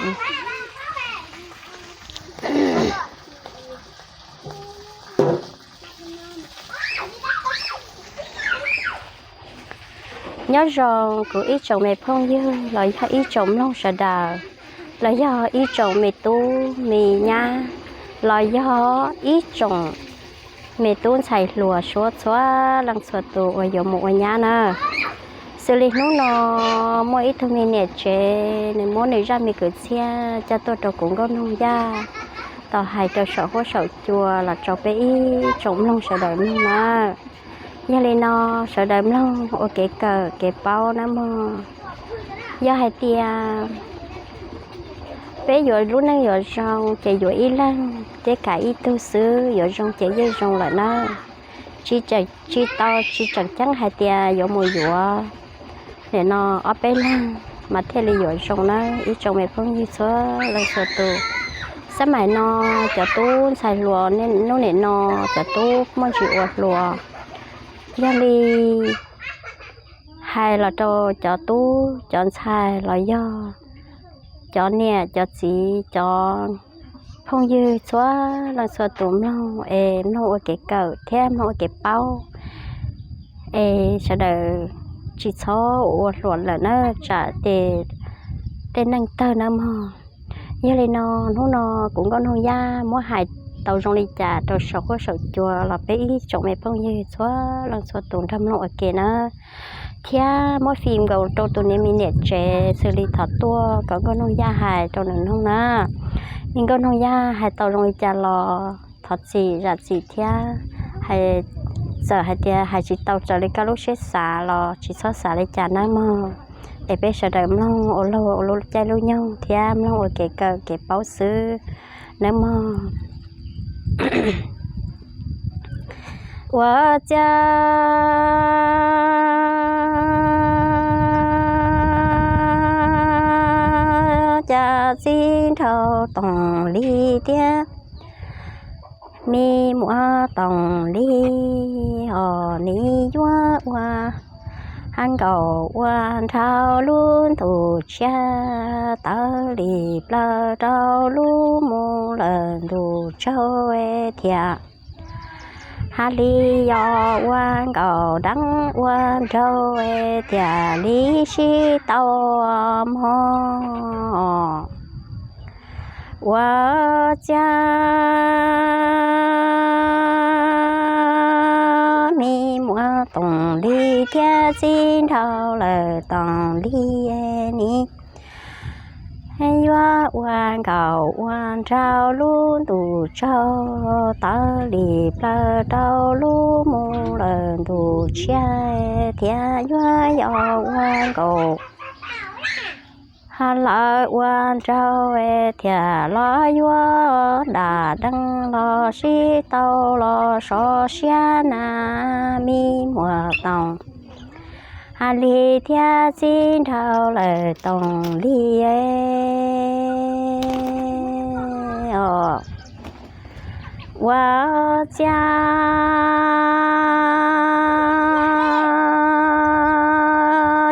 Nyob zoo kuv ib tsoom me phooj ywg los yog ib tsoom mloog sawv daws, los yog ib tsoom me tub me nyab, los yog ib tsoom me tub ntxhais hluas suav txhua leej txhua tus uas yuav mus ua nyab na. Xws li hnub no muaj ib tug me niam tsev nws muab nws zaj me kwv txhiaj coj tuaj rau kuv Nkauj Noog Yaj tau hais rau saum huab saum cua los rau peb ib tsoom mloog sawv daws mloog na. Yog li no sawv daws mloog ua kev kawm kev paub nawb mog. Yog hais tias peb yuav lub neej yuav zoo ces yuav ib leeg thiab kav ib tug xwb, yuav zoo ces yeej zoo lawm nawb. Tsis tau, tsis tseem ceeb hais tias yuav mus yuav nim no ob peb leeg mas thiaj li yuav zoo nawb ib tsoom me phooj ywg txhua leej txhua tus. Xab maim no cov tub ntxhais hluas hnub nim no cov tub muaj ntsis ua hluas, yog li hais los rau cov tub cov ntxhais los yog cov niam cov txiv cov phooj ywg txhua leej txhua tus mloog es mloog ua kev kawm thiab mloog ua kev paub es sawv daws tsis txhob ua hluas lawm na, tsam ces tej neeg tawg nawb mog. Yog li no hnub no kuv Nkauj Noog Yaj muab hais tau zoo li cas rau saum huab saum cua los peb ib tsoom me phooj ywg txhua leej txhua tus nrog mloog ua ke na. Thiab muab fim nkaus rau tus niam me niam tsev xws li thaum tuaj kom Nkauj Noog Yaj hais rau nws mloog na. Me Nkauj Noog Yaj hais tau zoo li cas los thov txim zam txim thiab, txawm hais tias hais tsis tau raws li koj lub siab xav los tsis txhob xav li cas nawb mog. Es peb sawv daws mloog ua luag ua lub caij lub nyoog thiab mloog ua kev kawm kev paub xwb nawb mog. Ua ciav cas txij nraug Toom Lis thiab me muam Toom Lis os, nws yuav ua hab nkaus ua nraug lub ntuj tshiab tawv li plaws rau lub mus lawm ntuj tsaug thiab. Hab li yog ua nkaus deev ua nraug thiaj li sib tau mog. Ua ciav me muam Toom Lis thiab txij nraug lawm Toom Lis ni yuav ua nkaus ua nraug lub ntuj tsaug tawv li plaws rau lub mus lawm ntuj tshiab thiab yuav yog ua nkaus ha lawv ua nraug thiaj los yuav dam deev los sib tau los sov siab na me muam Toom. Hab li thiab txij nraug lawm Toom Lis os. Ua ciav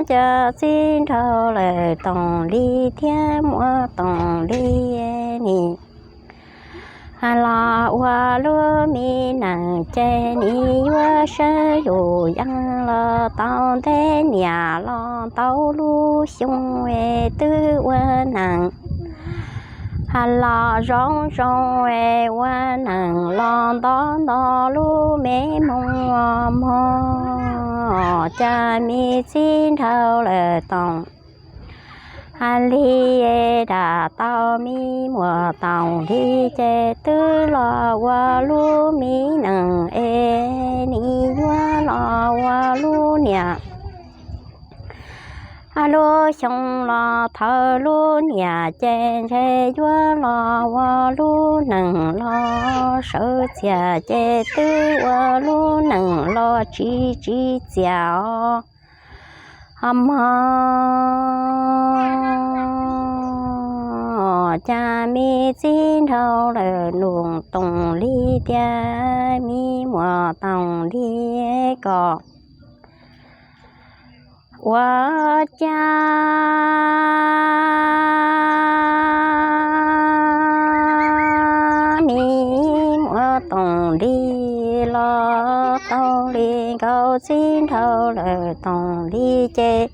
cas txij nraug lawm Toom Lis thiab muam Toom Lis ni los ua lub me neej ces nws yuav sawv yus yeej los tau ntev niam los ntau lub xyoo twb ua neej ha los zoo zoo ua neej los nto nto lub me moov mog. Cas me txij nraug lawm Toom Lis dam tau me muam Toom Lis ces twb los ua lub me neej es nws yuav los ua lub niam lub xyoo los thawm lub niam ces ntshe yuav los ua lub neej los sawv txias ces twb ua lub neej los tsis tsis txias os. Ho mog, cas me txij nraug lawm nus Toom Lis tias me muam Toom Lis kom ua cas txij nraud lawm Toom Lis ces,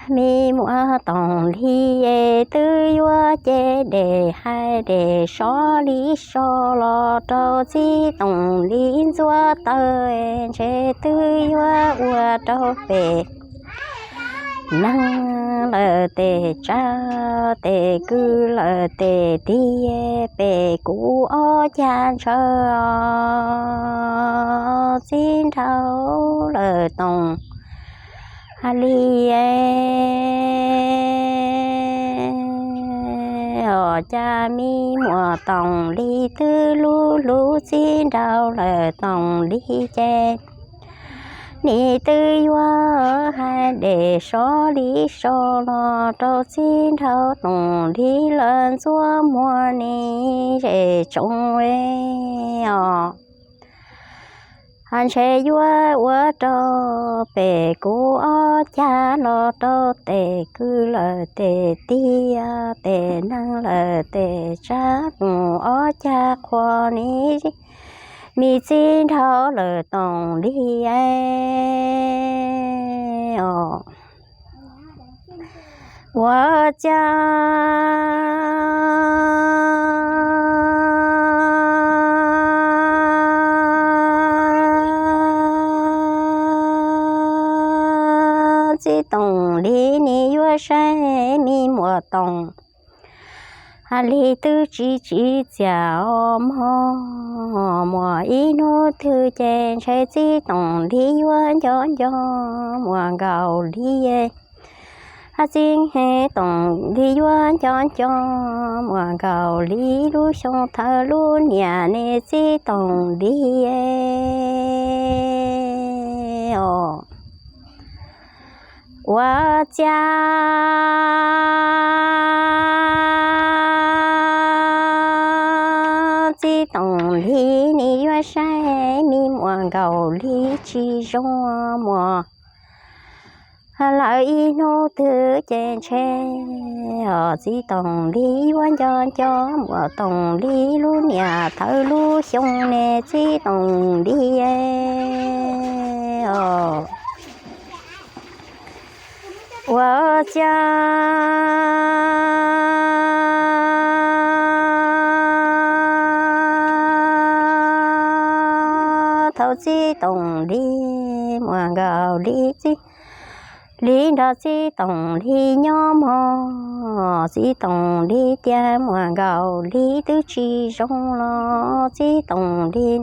me muam Toom Lis es twb yuav ces dej hais dej sov li so los rau txij Toom Lis ntxuav taw, ntshe twb yuav ua rau pem neeg lawm tes tsab tes kwv lawm tes tiag, pem kuv ob cag ntshaw os. Txij nraud lawm Toom Lis os, cas me muam Toom Lis twb hlub hlub txij nraud lawm Toom Lis ces, nim twb yuav hais dej sov li so los rau txij nraud Toom Lis lawm ntxuav muag ni zej tsoom os. Ntshe yuav ua rau pem kuv ob cag los rau tes kwv lawm tes tiag, tes neeg lawm tes tsab mus ob cag qhuas ni, me txij nraud lawm Toom Lis os. Ua cas txij Toom Lis nim yuav saib me muam Toom Lis twb tsis tsim txiaj os mog. Muaj ib hnub twg ces ntshe txij Toom Lis yuav nco nco muam Nkaus Lis. Txij Toom Lis yuav nco nco muam Nkaus Lis lub xyoo thawj lub niam ne txij Toom Lis os. Ua cas txij Toom Lis nim yuav saib me muam Nkaus Lis tsis zoo muam. Lawm ib hnub twg ces ntshe os txij Toom Lis yuav nco nco muam Toom Lis lub niam thawj lub xyoo ne txij Toom Lis os. Ua cas thaum txij Toom Lis muam Nkaus Lis txij Lis nrog txij Toom Lis nyob mog, txij Toom Lis tias muam Nkaus Lis twb tsis zoo los txij Toom Lis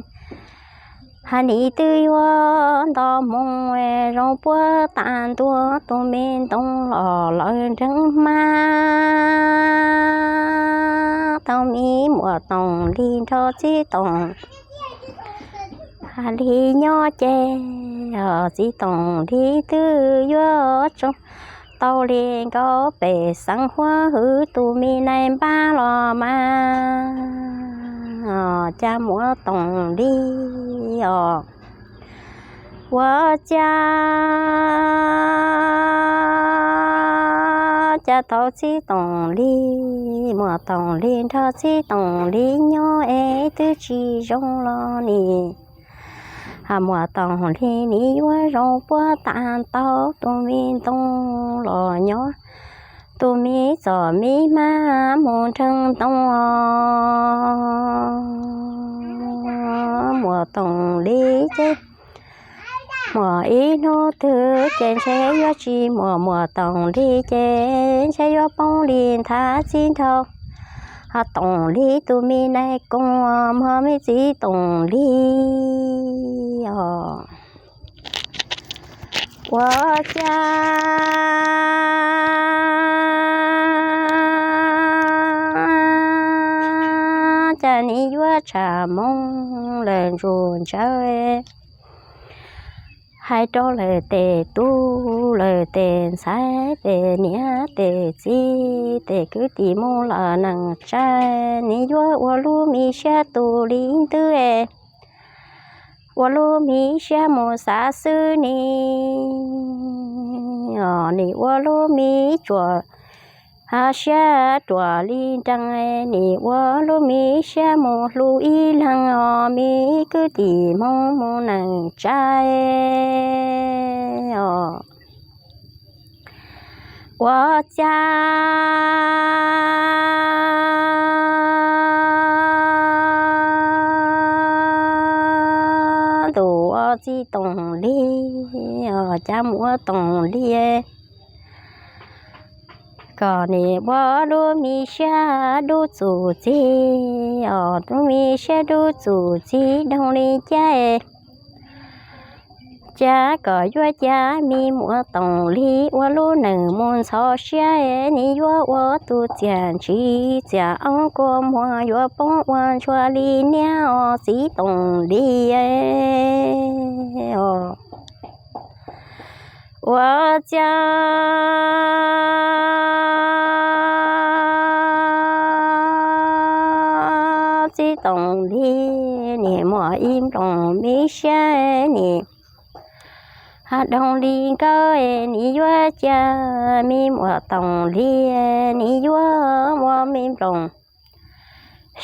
hais nim twb yuav nto moo zoo puab tas ntua tus me ntoo los lawv nreeb hmab tau me muam Toom Lis nrog txij Toom Lis nyob ces txij Toom Lis twb yuav tau li nkaus pem xeev Huab Hwm tus me nai npab los mas cas muam Toom Lis os. Ua cas, cas thaum txij Toom Lis, muam Toom Lis nrog txij Toom Lis nyob es twb tsis zoo los nim, muam Toom Lis nim yuav zoo puab tas tau tus me ntoo los nyob, tus me txom me hmab mus nreeg ntoo os. Muam Toom Lis ces muaj ib hnub twg ces ntshe yuav tsis muaj muam Toom Lis ces ntshe yuav poob li nthav txij nraud. Ho Toom Lis tus me nai koos mog me txiv Toom Lis os. Ua cas, cas nim yuav tsham moo lawm ntsuj ntsawg hais rau lawv tej tub lawv tej ntxhais tej niam tej txiv tej kwv tij mus lawm neej tsa, nim yuav ua lub me siab tu li ntwb, ua lub me siab mus xav xwb ni, nim ua lub me tsuam Hab siab ruam li nrees, nim ua lub me siab mus hlub ib leeg os, me kwv tij Hmoob mus neej tsa os. Ua cas tus ua txiv Toom Lig os, cas mus ua Toom Lig kom nim ua lub me siab dub txuj txig os, lub me siab dub txuj txig doog li cas. Cas kom yuav cas me muam Toom Lig ua lub neej mus ntxhov siab, nim yuav ua tus txiaj ntsim txiaj oob kua muag yuav poob ua ntsuag li niab os txiv Toom Lig os. Ua cas txiv Toom Lig nim muaj ib nplooj me siab nim ha doog li nkawd, nim yuav cas me muam Toom Lig nim yuav muaj me nplooj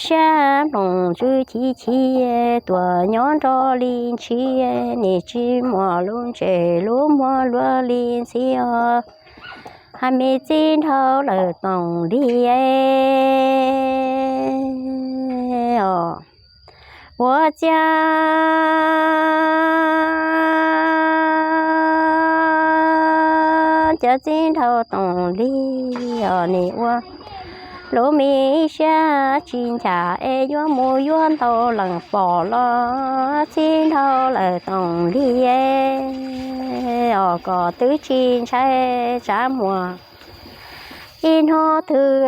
siab nplooj tswv chim chim tuaj nyob nrog li ntshis, nim tsis muaj lub ntsej lub muag luag li ntxhi os. Hab me txiv nraug lawm Toom Lig os. Ua cas cov txiv nraug Toom Lig os nim ua lub me siab tsis ncaim es yuav mus yuav ntau leej pom los txiv nraug lawm Toom Lig os, kom twb tsis ntshai tsav muag ib hnub twg,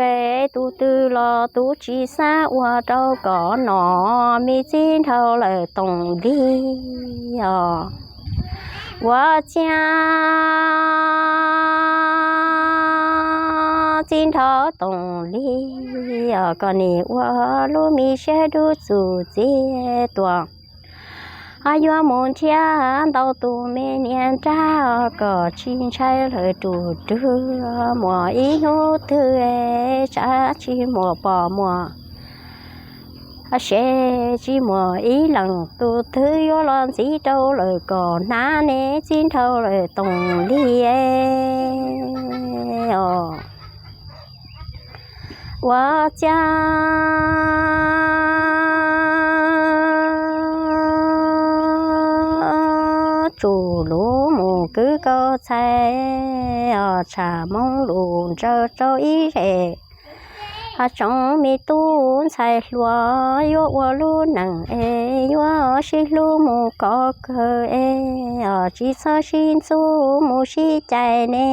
tus twg los tus tsis xav ua rau kom nom me txiv nraug lawm Toom Lig os. Ua cas txiv nraug Toom Lig os, kom nim ua lub me siab dub txuj txig tuaj, yuav mus nrhiav ntau tus me niam nrab, kom tsis ntshai lawm tus rwg muaj ib hnub twg, tsav tsis muaj pom muaj se tsis muaj ib leej tus twg yuav los ntxiv rau lawm kom hnav ne txiv nraug lawm Toom Lig os. Ua cas tsuj lug mus kwv kauj txhais os, tshaj Hmoob lug ntsawg rau ib zes. Tsoom me tub ntxhais hluas yuav ua lub neej es yuav sib hlub mus kom kawg es os, tsis txhob sib ntxub mus sib cais ne